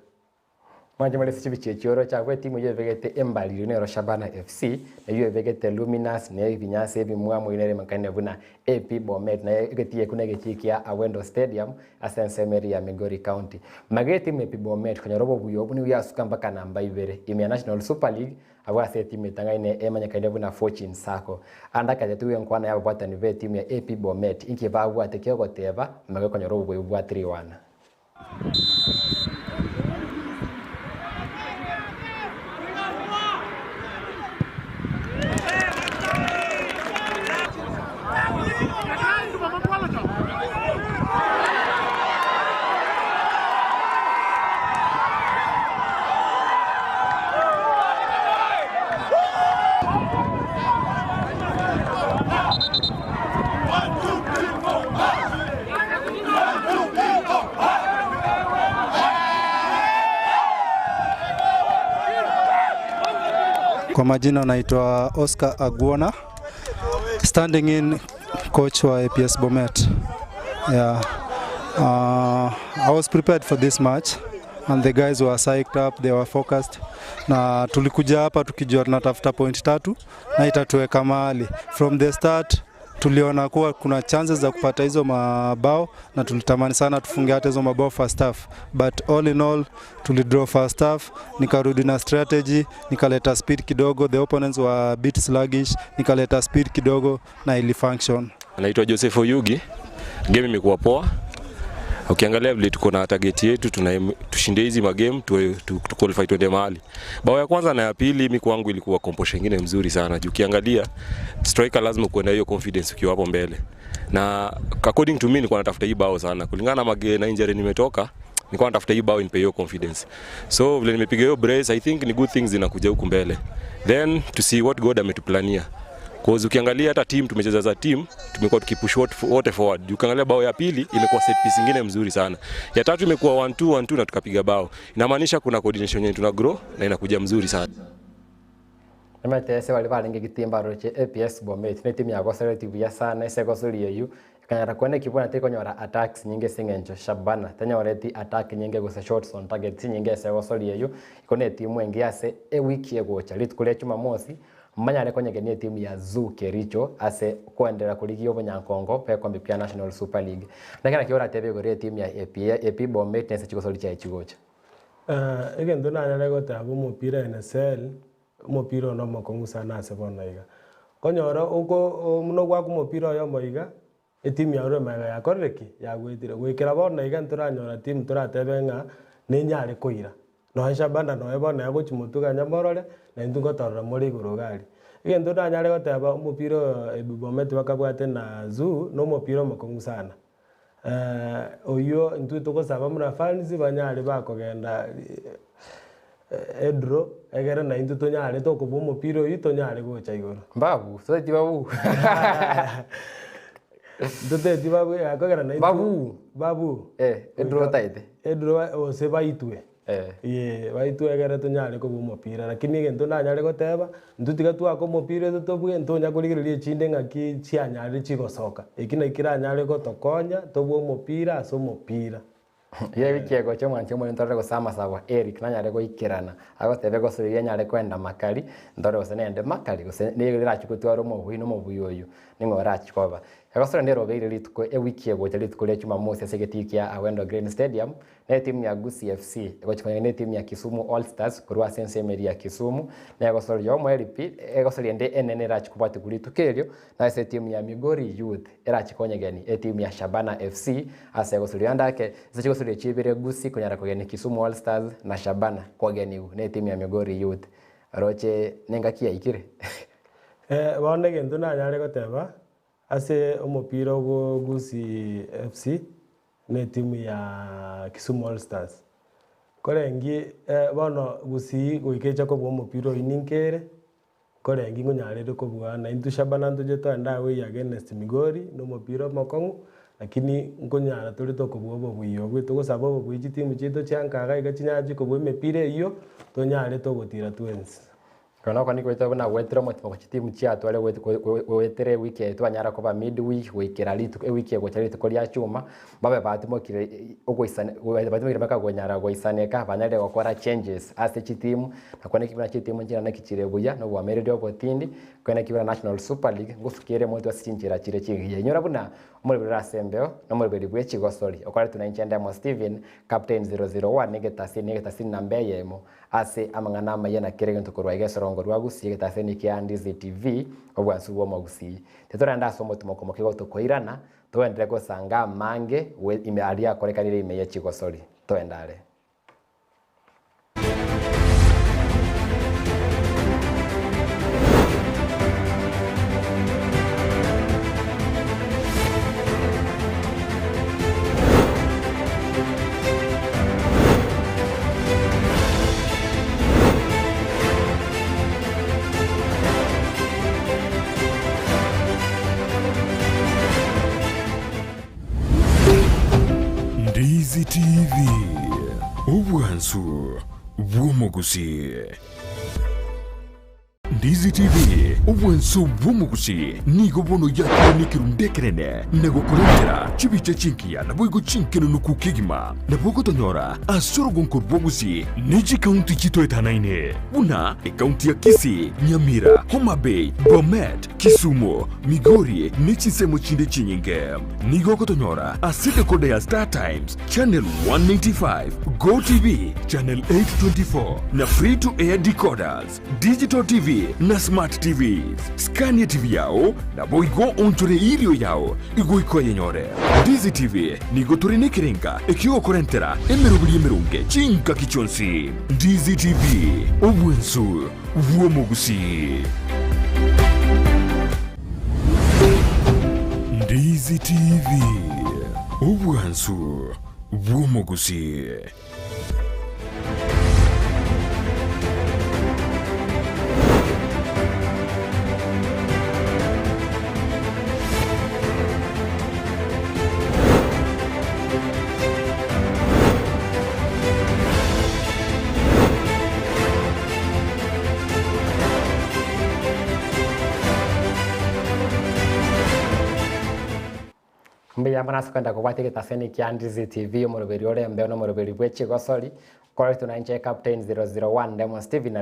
Mwanche more ase chibicha echio oroche abwo etimu eyio ebegete embariri nero Shabana FC, eyio ebegete Luminous na ebinyasa ebimwamu eyio nere emanyekaine buna AP Bomet na egetii ekio negetii kia Awendo Stadium ase ensemo eria ya Migori County. Magega etimu ya AP Bomet konyora obobuya obwo nigo yasuka mpaka namba ibere ime ya National Super League abwo ase etimu etang'aine emanyekaine buna Fortune Sacco. Ande akayetigwa enkwana y'ababwatani b'etimu ya AP Bomet inki babwate kiogoteba magega konyora obobuya obwo bwa 3-1. Kwa majina naitwa Oscar Agwona, standing in coach wa APS Bomet. Yeah. I was prepared for this match and the guys were psyched up, they were focused. Na tulikuja hapa tukijua tunatafuta point tatu na itatuweka mahali. From the start Tuliona kuwa kuna chances za kupata hizo mabao na tulitamani sana tufunge hata hizo mabao first half, but all in all tulidraw first half. Nikarudi na strategy, nikaleta speed kidogo, the opponents were a bit sluggish, nikaleta speed kidogo na ili function. Naitwa Joseph Oyugi. Game imekuwa poa. Ukiangalia vile tuko na target yetu tuna tushinde hizi magame tu, tu, tu qualify tuende mahali. Bao ya kwanza na ya pili mimi kwangu ilikuwa composure nyingine mzuri sana. Juu ukiangalia striker lazima kuwe na hiyo confidence ukiwa hapo mbele. Na according to me nilikuwa natafuta hii bao sana. Kulingana na mage na injury nimetoka nilikuwa natafuta hii bao inipe hiyo confidence. So vile nimepiga hiyo brace I think ni good things zinakuja huku mbele. Then to see what God ametuplania. Cause ukiangalia hata team tumecheza za team tumekuwa tukipush wote forward. Ukiangalia bao ya pili imekuwa set piece nyingine mzuri sana. Ya tatu imekuwa 1-2 1-2 na tukapiga bao. Inamaanisha kuna coordination yenye tuna grow na inakuja mzuri sana. Nimetese bari barenge gitimba roche APS Bomet ne timu yagosereti buya sana ase egosoria eywo ekanyara kwane kibwana tekonyora attacks nyinge ase eng'encho Shabana tenyoreti attack nyinge gose shots on target chinyinge ase egosoria eywo iko ne etimu engiya ase ewiki egocha rituko ria Jumamosi Manyare konyegenia etimu ya Zoo Kericho ase koenderera korigia obonyankongo bw'egekombe kia National Super League. Naki naki oratebe igoro y'etimu ya AP, AP Bomet nese chigosori chiaye chigocha? Egento nanyare goteba omopira NSL, omopira one omokong'u sana ase bono iga. Konyora oko buna ogwaka omopira oyomo iga, Etimu ya Roma iga yakorire ki? Yagwetire. Goikera bono iga ntoranyora timu toratebe ng'a nenyare koira. Nonya Shabana nonya bono agochia motwe ganya morore, na intwe ngotorora more igoro iga aria. Egento ndanyare goteba omopira oyo Ebi Bomet bakabwate na Zoo, na omopira omokong'u sana. Oyio intwe togosaba buna fans banyare bakogenda Edraw, egere naintwe tonyare tokobua omopira oyio tonyare gocha igoro. Mbabu, toteti babu. Toteti babu akogera naintwe. Babu. Babu. Eh, edraw otaete. Edraw gose baitwe. Eh. Yee, baitwe egere tonyare kobua omopira lakini egento ndanyare goteba, intwe tiga twake omopira oito tobue ntonya korigereria echinde ng'aki chianyarire chigosoka. Eki naki keranyare gotokonya tobue omopira ase omopira. Erio ekiegwa ki'omwanchi omonene ntorore gose amasabo Eric nanyare goikerana, agotebe gose riria anyare koenda makari, ntore gose nende makari gose nigo rirachie gotwara omobui na omobui oyio ning'o orachie koba. Egosore nderobeire rituko ewiki egocha rituko ria Jumamosi ase egetii kia Awendo Green Stadium, na etimu ya Gusii FC egochia konyora na etimu ya Kisumu All Stars korwa ase ensemo eria ya Kisumu, na egosori ya omoerio pi, egosori ende enene erachie kobwatigwa rituko erio, na ase etimu ya Migori Youth erache konyegeni etimu ya Shabana FC ase egosuria ande ake ase chigosuria chibere Gusii konyara kogenia Kisumu All Stars na Shabana kogeniwu ne etimu ya Migori Youth. Roche nengaki yaikire. Bono egento nanyare goteba ase omopira ogo Gusii FC na etimu ya Kisumu All Stars, korenge bono Gusii goika echa kobua omopira oyio ninkere, Nkorenge ngonyarere kobua, na intwe Shabana ntoche toende away against Migori, na omopira omokong'u, lakini nkonyara tore tokobua obobuya obwo, togosaba obobuya chitimu chiaito chia nka iga iga chinyare chikobua emepira eyio, tonyare togotira twensi. Oko noko nigo goetera buna goetera omotima gochia chitimu chiatware goetera ewiki eye twanyara koba mid week goikera rituko ewiki egocha rituko ria chuma, babe batimokire ogoisane batimokire mpaka konyara goisaneka banyarire gokora changes ase chitimu, na kwane buna chitimu nchiraneki chire buya na oboamereri obotindi, kwane buna National Super League ngosukia ere motwe ase chinchera chire chingiya. Inyora buna omoroberi ore ase embeo na omoroberi bwe chigosori okoretwe na inche Ndemo Stephen, Captain 001 egetasini egetasini namba eyemo ase amang'ana amaya na kera egento korwa iga esorongo rwa Gusii egetasini kia Ndizi TV obwansu bw'omogusii. Titorenda ase omotimoko moke igo tokoirana Togenderere gosanga amange ime aria akorekanire ime ye chigosori. Toende are. Ndizi TV, obwansu bw'omogusii. Ndizi TV, obwansu bw'omogusii nigo bono yakire nekerundu ekenene na gokorentera chibicha chingiya naboigo chinkenunuku kegima. Nabo ogotonyora ase orogonko rw'ogusii ne chikaunti chitoetanaine buna ekaunti ya Kisii, Nyamira, Homa Bay, Bomet, Kisumu, Migori ne chinsemo chinde chinyinge. Nigo ogotonyora ase decoder ya Star Times, channel 185, Go TV, channel 824, na free to air decoders, digital TV na smart TVs. Scan etv yao naboigo onchore irio yao igoika oyenyore. Ndizi TV nigo tore nekerenga ekiogokorentera emeroberi emeronge chingaki chionsi. Ndizi TV, obwensu bw'omogusii. Ndizi TV, obwansu bw'omogusii. Mbuya mono ase kwenda kobwatia egetaseni kia Ndizi TV omoroberi ore embeo na omoroberi bwe chigosori koretwe na inche Captain 001 Ndemo Steven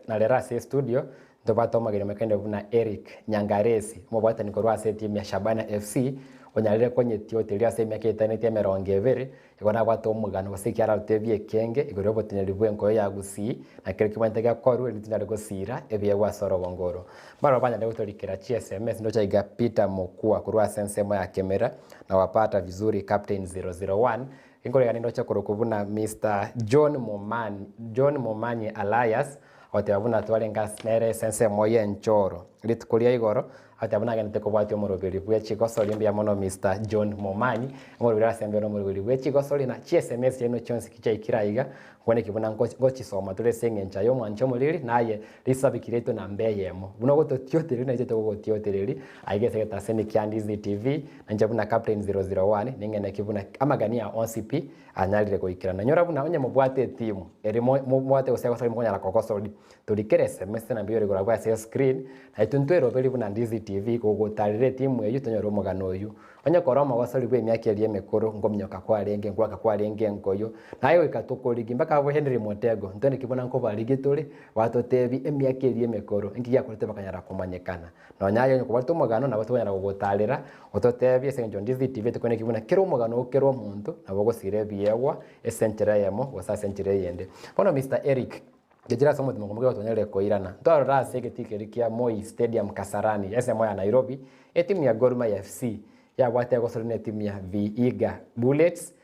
narero ase estudio ntobwate omogeni omokende buna Eric Nyangaresi omobwatani korwa ase etimu ya Shabana FC onyarire konyetioteria ase emiaka etanetie emerongo ebere Igo nabwate omogano gose ekiararotebie ekenge igoro y'oboteneneri bw'enkoyo ya Gusii, na kero kimanyete gekorwe erinde tinyare gosiira ebiegwa ase orogongo oro. Barabwo banyare gotorikera chiSMS ndoche aiga Peter Mokua korwa ase ensemo ya Kemera na wapata vizuri Captain 001 Inkorega nindoche korokwa buna Mister John Momanyi John Momanyi Alias agoteba buna twarenge ase nere ase ensemo y'enchoro rituko ria igoro Agoteba buna agenderete kobwatia omoroberi bwe chigosori mbuya mono Mister John Momanyi, omoroberi ase embeo nomoroberi bwe chigosori na chi sms chiaino chionsi ki chiaikire aiga, nkwane buna ngochisoma tore ase eng'encho aye omwanchi omoriri naye risabiki riaito namba eyemo. Buna ogototiotereri naintwe togogotiotereri aiga ase egetaseni kia Ndizi TV, nainche buna Captain 001 ning'ene ki buna amagani onsi pi anyarire goikerana. Nyora buna onye mobwate etimu eri mobwate gose egosori mokonyara kogosori Torikere sms namba eyio ore korabwo ase escreen, na intwe ntweroberie buna Ndizi TV gogotarera etimu eyio tonyore omogano oyio. Onye kore omogosori bw'emiaka eria emekoro, nkominyoka kwarenge, nkoaka kwarenge enkoyo, naye goika tokorigie mpaka abwo Henry Motego, ntwe naki buna nkobarigie tore, batotebie emiaka eria emekoro, inki giakorete bakanyara komanyekana. Nonya aye onye kobwate omogano nabo tokonyara gogotarera, ototebie ase eng'encho Ndizi TV tokonekie buna kera omogano o kera omonto nabo ogosira ebiegwa ase enchera eyemo gose ase enchera eyende. Bono Mister Eric. Gechire ase omotimo okomokia gotonyarire koirana. Ntwarora ase egetii keria kia Moi Stadium Kasarani, ensemo ya Nairobi, etimu ya Gor Mahia FC yabwate egosori na etimu ya Vihiga Bullets.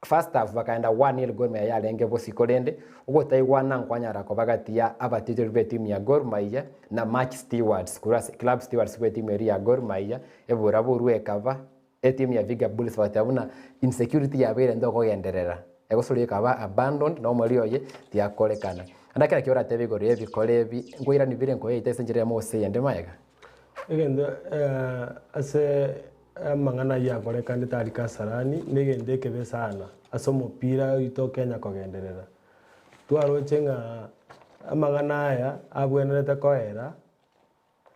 First half bakaenda 1-0 Gor Mahia yarenge bosio korende ogotaigwana nkwanyara koba gati ya abatitori b'etimu ya Gor Mahia na match stewards korwa ase club stewards bw'etimu eria ya Gor Mahia eburaburwe ekaba Etimu ya Vihiga Bullets bagateba buna insecurity yabeire ntokogenderera, egosori ekaba abandoned na omoriri oye tiakorekana. Naende kera ki oratebe igoro y'ebikore ebi, nkoirani bire nkoyeita ase enchera eyemo gose eyende magega. Egento ase amang'ana ayio akorekanete aria Kasarani negento ekebe sana ase omopira oito Kenya kogenderera. Twaroche ng'a amang'ana aya abwenerete koera.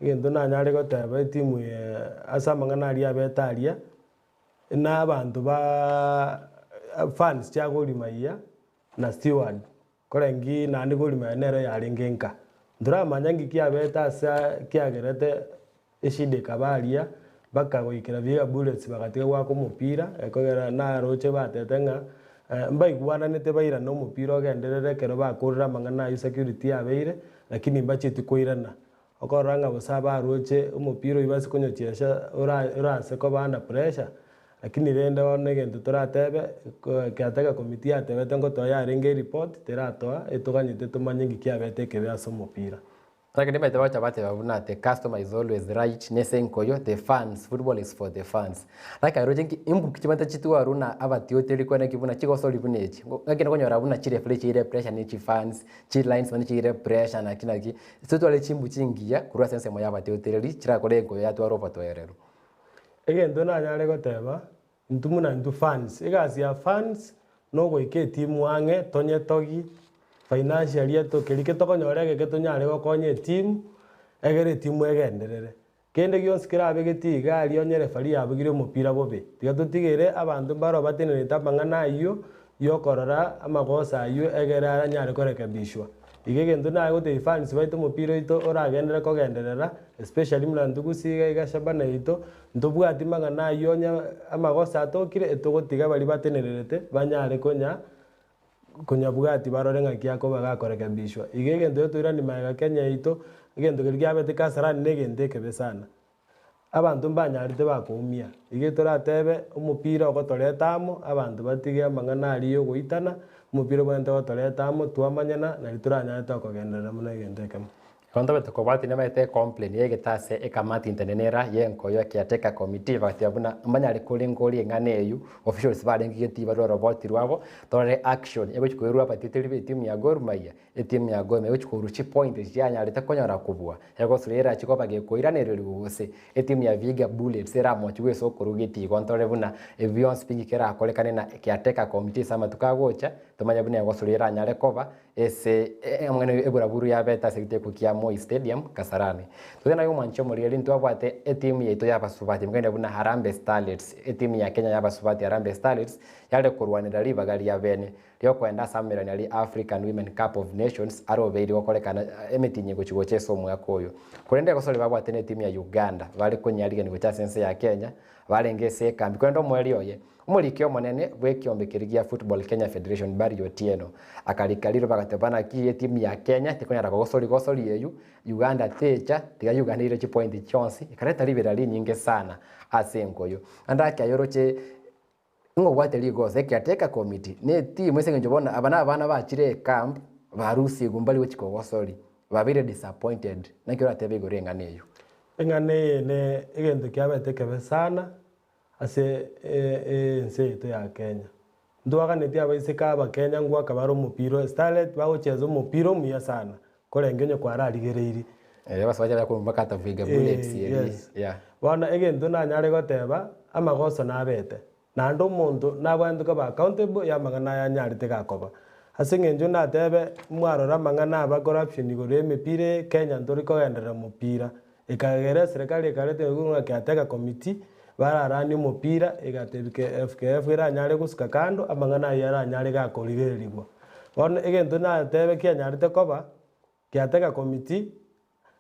Egento nanyare goteba etimu eye ase amang'ana aria abete aria, na abanto baaaa fans chia Gor Mahia na steward, koreng'i naende Gor Mahia nero yarenge nka. Ntoramanya nki kiabete ase kiagerete eshida ekaba aria, mpaka goikera Vihiga Bullets bagatiga goaka omopira, ekogera naroche batete ng'a mbaigwananete bairane omopira ogenderere ekero bakorire amang'ana aywo security yabeire, lakini mbacheti koirana. Okorora ng'a bosa abaroche omopira oyio base konyochiesha ora orase koba under pressure, lakini rende bono egento toratebe ko kiataka committee yatebete ngotoa yarenge ereport teratoa etoganyete tomanye nki kiabete ekebe ase omopira. Lakini nimanyete bagocha bateba buna the customer is always right nese enkoyo the fans football is for the fans. Like aye roche nki imbuki chibwate chitwarwa na abatioteri kwane ki buna chigosori buna echi. Ngaki nokonyora buna chireferee chiire pressure ne chifans, chilines naende chiire pressure naki naki. Totware chimbu chingiya korwa ase ensemo y'abateotereri chirakore enkoyo yatware obotoereru. Egento nanyare goteba, intwe buna intwe fans, egasi ya fans nogoika etimu ang'e tonyetogi financially etokerie ki tokonyora egeke tonyare gokonya etimu, egere etimu egenderere. Kende gionsi kerabe getie iga aria onye referee yabugire omopira bobe. Tiga totigere abanto mbaro batenerete amang'ana ayio yokorora amagoso ayio egere anyare korekebishwa. Iga egento naye gotebia fans baito omopira oito oragenderere kogenderera especially buna intwe gusii iga iga Shabana yaito, ntobwati mang'ana aywo onye amagoso atokire etogotiga baria batenererete banyare konya konyabwati barore ng'aki akoba gakorekebishwa. Iga egento getoirani magega Kenya yaito, egento keria kiabete Kasarani na egento ekebe sana. Abanto mbanyarete bakoumia. Iga toratebe omopira ogotoreta amo, abanto batige amang'ana aria ya ogoitana, omopira obwenerete gotoreta amo twamanyana nari toranyare tokogenderera buna egento ekemo. Igo ntobete kobwatia namaete ecomplain yegete ase ekamati ntenenera yenkoyo caretaker committee bagateba buna mbanyare korenga oria eng'ana eywo officials barenge getii barue oroboti rwabo torore action egochi koirwa abateteri be etimu ya Gor Mahia Etimu ya Gor egochia korwa chipoint echi chianyarete konyora kobua, egosura erachi koba gekoiranererigwa gose etimu ya Vihiga Bullets eramochie goesa okorwa getii igo ntore buna ebi bionsi pi kerakorekane na caretaker committee ase amatuko agocha tomanye buna egosura eranyare koba ase amang'ana eburaburu yabete ase egiteko kia Moi Stadium Kasarani. Totebe naye omwanchi omoriri ntwabwate etimu yaito y'abasubati mokende buna Harambee Starlets etimu ya Kenya y'abasubati Harambee Starlets yare korwanera ribaga ria bene Riokoenda ase amerani aria African Women Cup of Nations arobeire gokorekana emetienyi egochia gocha ase omwaka oyo. Korende egosori babwate netimu ya Uganda bare konyarigania gocha ase ense ya Kenya barenge ase ekambi korende omoerio oye omoriki omonene bw'ekiombe keria gia Football Kenya Federation Barry Otieno akarika riroba agateba naki etimu ya Kenya tekonyara kogosori gosori eyio Uganda techa tiga Uganda eire chipointi chionsi ekareta ribera rinyinge sana ase enkoyo. Naende akeyoroche Ng'obwate rigoso, ecaretaker committee ne etimu ase eng'encho bono aba na abana bachire ecamp barusigwe mbari gochia kogosori, babeire disappointed. Naki oratebe igoro y'eng'ana eyio? Eng'ana eye ne egento kiabete ekebe sana ase ense yaito ya Kenya. Ntwaganetie abaiseke abakenya ngoaka bare omopira, starlet bagocheza omopira omuya sana korenge onye kwararigereirie. Eh, abasacha bakorwa mpaka ata Vihiga Bullets Eh, eri. yes. Yeah. Bono egento nanyare goteba, amagoso nabete, naende omonto nabwenerete koba accountable ya amang'ana aya anyarete gakoba. Ase eng'encho natebe, mwarora amang'ana aba corruption igoro ya emepira eye, Kenya ntori kogenderera mopira. Ekagera eserekari ekareta ng'a caretaker committee, bararanie omopira, egatebia ke FKF eranyare gosuka kando, amang'ana ayio aranyare gakorigererigwa. Bono egento natebe kianyarete koba, Kiatega committee,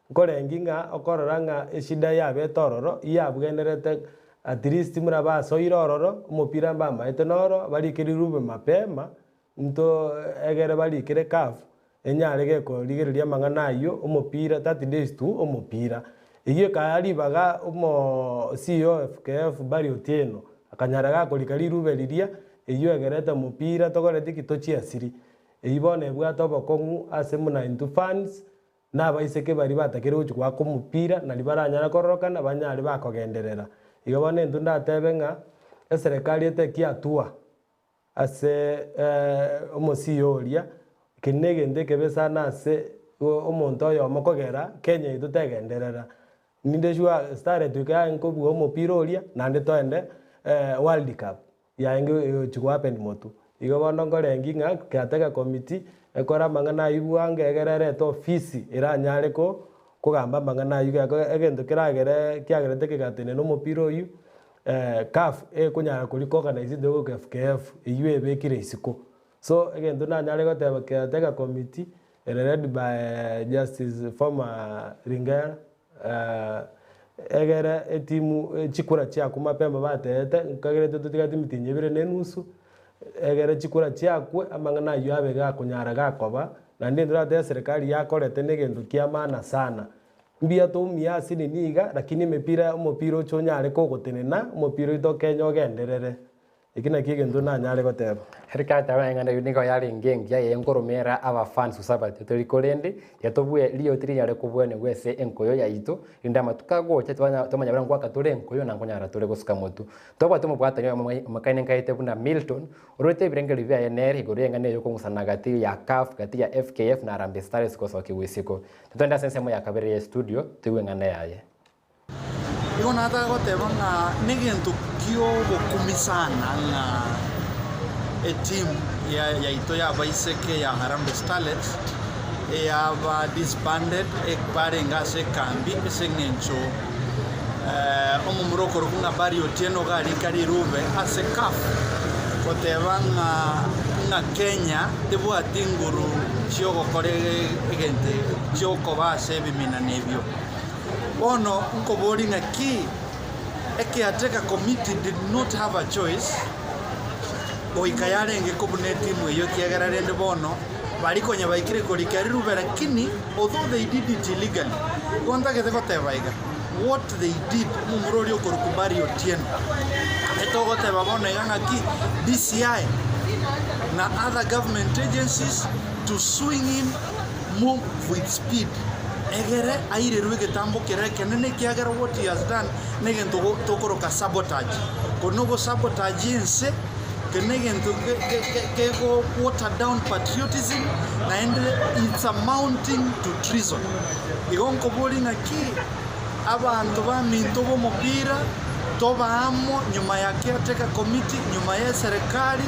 nkorengi ng'a okorora ng'a eshida yabete ororo, iyabwenerete at least muna basoire ororo, omopira mbamaete noro, barike rirube mapema, nto egere barikere CAF, enyare gekorigereria amang'ana aywo, omopira 30 days to omopira. Eyio ekaya ribaga omo CEO FKF Barry Otieno, akanyara gakorika rirube riria, eyio egerete omopira tokoreti ki tochiasiri. Eyio bono ebwate obokong'u ase buna intwe fans, na abaiseke baria batakire gochia goaka omopira naria baranyare kororokana banyare bakogenderera. Igo bono intwe ndatebe ng'a eserekari eteki hatua ase omosio oria, eke na egento ekebe sana ase omonto oyomo kogera Kenya yaito tegenderera. Ninde sure starlet goika yarenge kobua omopira oria naende toende world cup. Yaenge egochia gohappen motwe. Igo bono nkorengi ng'a caretaker committee ekore amang'ana aywo bwango egere erete ofisi eranyare ko kogamba amang'ana aywo geko egento keragere kiagerete kegatenena omopira oywo CAF ekonyara ko recognize into goika FKF eywo ebekire isiko. So egento nanyare goteba caretaker committee ere led by Justice former Ringera. Egere etimu chikura chiakwo mapema bateete, nkagerete totigati emitinyi ebere na enusu, egere chikura chiakwe amang'ana ayio abe gakonyara gakoba, naende ntoratebe eserekari yakorete na egento kia maana sana. Mbuya toumia ase nini iga, lakini emepira omopira oche onyare kogotenena, omopira oito Kenya ogenderere. Eki nakio egento nanyare goteba. Serikali taba eng'ana eyio nigo yarenge engiya eye nkoromera abafans gose abateteri korende tiga tobue riyo tirinyare kobwanigwa ase enkoyo yaito rinde amatuko agocha twanya twamanya buna ngoaka tore enkoyo na nkonyara tore gosuka motwe. Tobwate omobwatani oyomo omakaine nkaete buna Milton orwete ebirengererio biaye nere igoro y'eng'ana eye okong'usana gati ya CAF gati ya FKF na Harambee Starlets gosokigwa isiko. Totende ase ensemo ya kabere ye studio toigwe eng'ana yaye. Igo nataka goteba ng'a negento ki'obokumia sana ng'a eteam yaito y'abaiseke ya Harambee Starlets eyaba disbanded barenge ase ekambi ase eng'encho omomura okorokwa ng'a Barry Otieno iga arika rirube ase CAF goteba ng'a ng'a Kenya tebwati nguru. Chi'ogokora egento chi'okoba ase ebiminano ebio. Bono nkoborie ng'aki ecaretaker committee did not have a choice goika yarenge kobuna etimu eyio ekiagera rende bono baria konya baikire korika rirube lakini although they did it illegally igo ntagete goteba iga what they did omomura oria okorokwa Barry Otieno etogoteba bono iga ng'aki DCI na other government agencies to swing in move with speed egere airerwe egetambo keria ekenene ekiagera what he has done negento tokoroka sabotage. Korwa nogo sabotage ense eke negento kego water down patriotism naende it's amounting to treason. Igo nkoboria ng'aki abanto baminto b'omopira toba amo nyuma ya caretaker committee, nyuma y'eserekari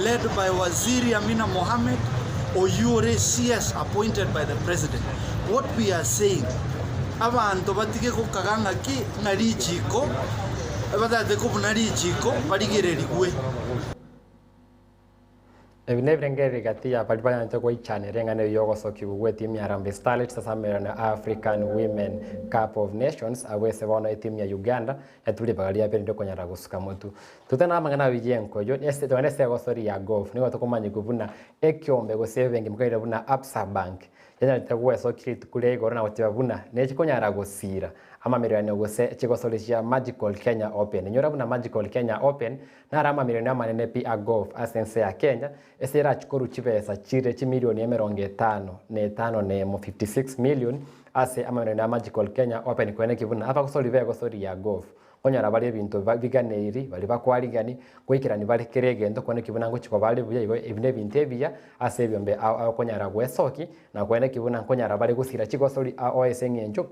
led by Waziri Amina Mohamed oyio ore CS appointed by the president. What we are saying, abanto batige gokaga ng'aki ng'a richiko, batagete kobuna richiko barigererigwe. Ebi nebirengererio gati ya baria banyanete goichanera eng'ana eyio y'ogosokigwa gw'etimu ya Harambee Starlets ase amaererano ya African Women Cup of Nations abwo ase bono etimu ya Uganda yatubire ribaga ria bere konyara gosuka motwe. Totebe namang'ana aye y'enkoyo ase togende ase egosori ya golf nigo tokomanyigwa buna ekiombe gose ebenki mokaire buna Absa Bank yanyarete gwesokia rituko ria igoro na goteba buna nechikonyara gosira amamererano gose chigosori chia Magical Kenya Open. Inyora buna Magical Kenya Open Naro amamilioni amanene pi a golf ase ense ya Kenya, ase erachie korwa chibesa chire chimilioni emerongo etano na etano na emo, 56 million, ase amamilioni a Magical Kenya Open koeneki buna abagosori b'egosori ya golf nkonyora bare ebinto biganeiri baria bakwarigani goikerani bare kera egento koeneki buna ngochia koba are buya igo ebi nebinto ebiya ase ebiombe ao ao konyara gwesoki na koeneki buna nkonyara bare gosira chigosori ao ase eng'encho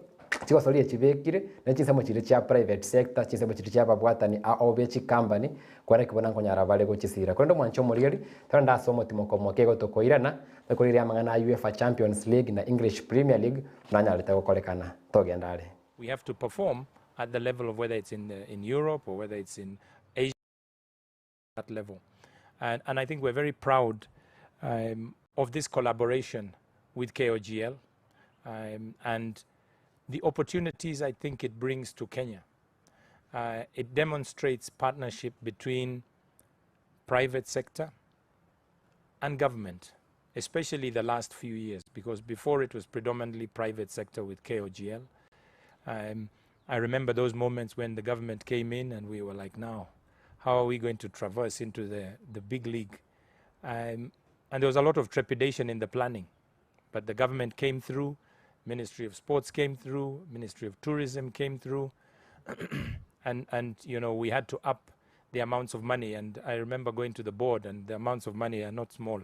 Chigosori echi chibekire ne chinsemo chiria chia private sector, chinsemo chiria chia ababwatani ao be chicompany, kwarenge buna nkonyara bare gochisira. Korende omwanche omorigereria, torende ase omotimoko omoke igo tokoirana, tokorigereria amang'ana a UEFA Champions League na English Premier League nanyarete gokorekana. Togenda are. We have to perform at the level of whether it's in, the, in Europe or whether it's in Asia, that level. And, and I think we're very proud um, of this collaboration with KOGL um, and the opportunities I think it brings to Kenya. Uh, it demonstrates partnership between private sector and government, especially the last few years, because before it was predominantly private sector with KOGL. Um, I remember those moments when the government came in and we were like, now, how are we going to traverse into the, the big league? Um, and there was a lot of trepidation in the planning. But the government came through, Ministry of Sports came through, Ministry of Tourism came through, and, and you know, we had to up the amounts of money. And I remember going to the board, and the amounts of money are not small.